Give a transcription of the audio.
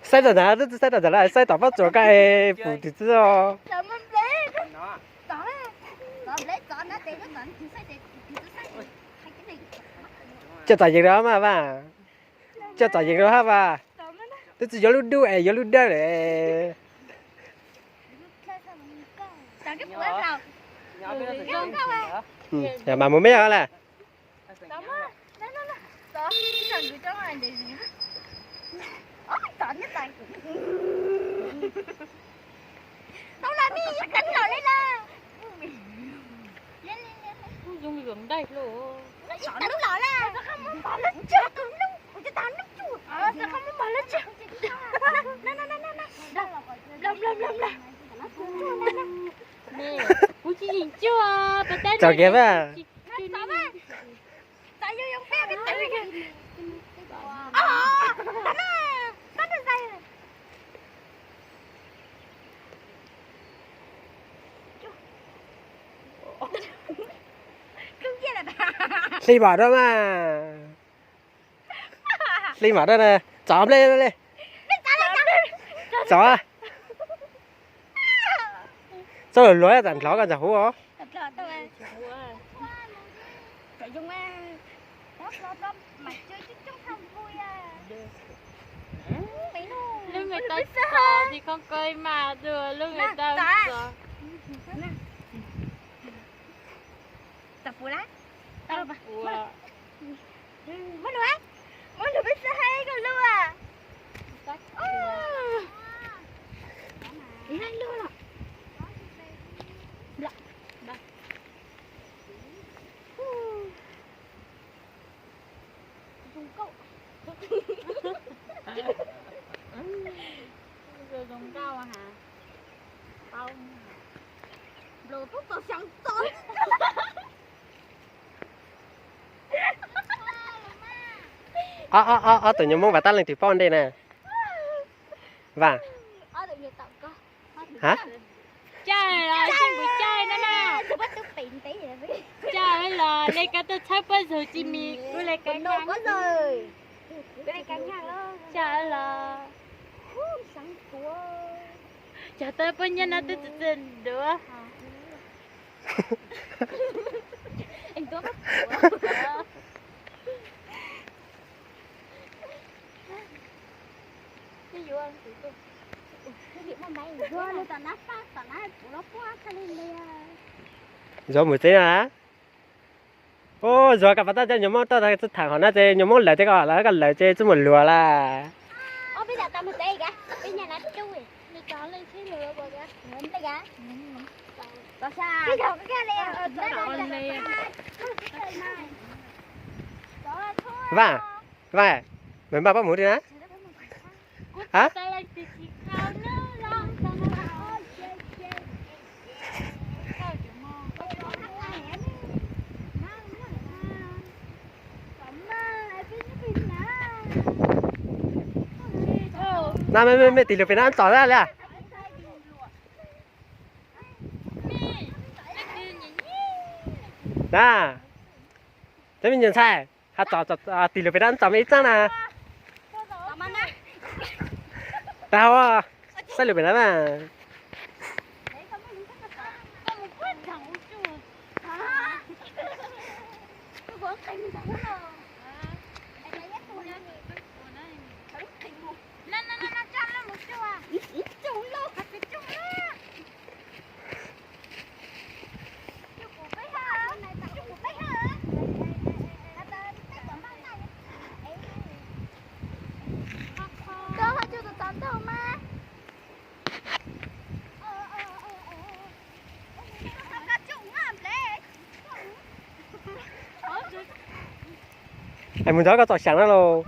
Saib tom ntawd, twb tsis saib tom ntawd lawm, saib tom pob tsuas ko es pum tus txib os. Coj txom yees rau hab mas Vaj. Coj txom yees rau hab Vaj. Twb tsis yuav lub dub es yuav lub dawb lawm. Mas mus me lawm. Txog kiag mas. Hli mam rau mas. Hli mam rau na. Txov nplej li. Txov. Txhob luag luag, tam nrho koj ntxog huv os. Lub nqe tau txov tsis khoom koj mas tus lub nqe tau txov. Muab lus, muab lus peb xav hais koj lus. Zoo nkauj. Zoo nkauj ha. Paub. Nplua tub txaus xyoo txaus. Ob, ob, ob tug nyuag Hmoob Vaj Tab Leeg twg paub ntej na? Vaj. Ha? Caij los seb puas caij na na. Caij los le koj tuaj txhawb pob zog tsis mis kuv le kav nyag. Caij los. Cog tau pob nyab no twb txi txi duav. Zuav mus tsev na. Ub, Zuav koj pab tab coj nyuag Moob tuaj txog tham hauv no ces nyuag Moob lawv ces koj lawv, koj lawv ces txuj mus luag lawm. Vaj, Vaj, maj npaj pob mus li na. Ha? Na mej, mej tig lug pem no txom na le. Na, cov me nyuam ntxhais, ha txom, tig lug pem no txom me ib txaab na. Tag hauv, saib lug pem no mas. Es mus ntxov koj txom xyaam no lauj.